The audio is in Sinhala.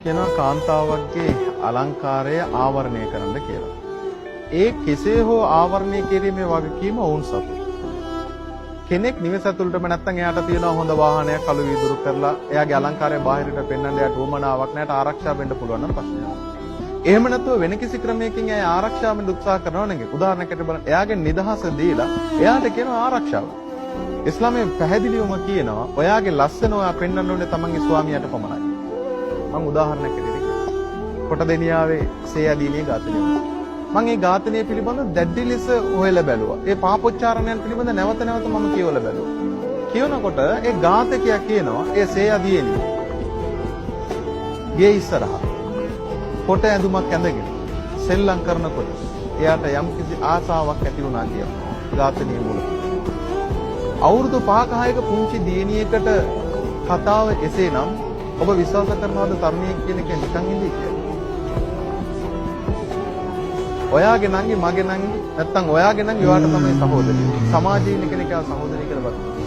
කියනවා කාන්තාවක්ගේ අලංකාරය ආවරණය කරන්න කියලා. ඒ කෙසේ හෝ ආවරණය කිරීමේ වගකීම ඔවුන් සතුයි. කෙනෙක් නිවෙස ඇතුළටම නැත්තම් එයාට තියෙනවා හොඳ වාහනයක් අලු වීදුරු කරලා එයාගේ අලංකාරය බාහිරට පෙන්වන්න එයාට උවමනාවක් නැහැ, එයාට ආරක්ෂා වෙන්න පුළුවන් නම් ප්‍රශ්නයක්. එහෙම නැතුව වෙන කිසි ක්‍රමයකින් එයා ආරක්ෂා වෙන්න උත්සාහ කරනවා නේද? උදාහරණයකට බලන්න, එයාගේ නිදහස දීලා එයාට කියනවා ආරක්ෂාව. ඉස්ලාමයේ පැහැදිලිවම කියනවා ඔයාගේ ලස්සන ඔයා පෙන්වන්න ඕනේ තමන්ගේ ස්වාමියාට පමණයි. මං උදාහරණයක් ඇටියට කියනවා. කොටදෙනියාවේ සේයදීනිය ඝාතනය වුණා. මං ඒ ඝාතනය පිළිබඳ දැඩි ලෙස හොයලා බැලුවා. ඒ පාපොච්චාරණයන් පිළිබඳ නැවත නැවත මම කියවලා බැලුවා. කියනකොට ඒ ඝාතකයා කියනවා ඒ සේයදීනිය ගේ ඉස්සරහා කොට ඇඳුමක් ඇඳගෙන සෙල්ලම් කරනකොට එයාට යම්කිසි ආසාවක් ඇති වුණා කියලා ඝාතනීය මුල. අවුරුදු 5ක 6ක පුංචි දියණියකට කතාව එසේනම් ඔබ විශ්වාස කරනවද තරුණියෙක් කියන එක නිකන් ඉඳී කියලා? ඔයාගේ නංගි මගේ නංගි නැත්තම් ඔයාගේ නංගි ඔයාට තමයි සහෝදරිය. සමාජයේ ඉන්න කෙනෙක් එයා සහෝදරිය කියලා බලන්න.